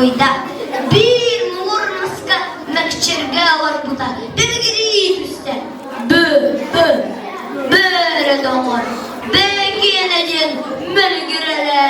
чоргуйда. Биир муҥур маска мэкчиргэ олорбута бибигирии түстэ. Бө, бө, бөрө доҕор, бэкиэнэ диэн мөлгүрэлээ.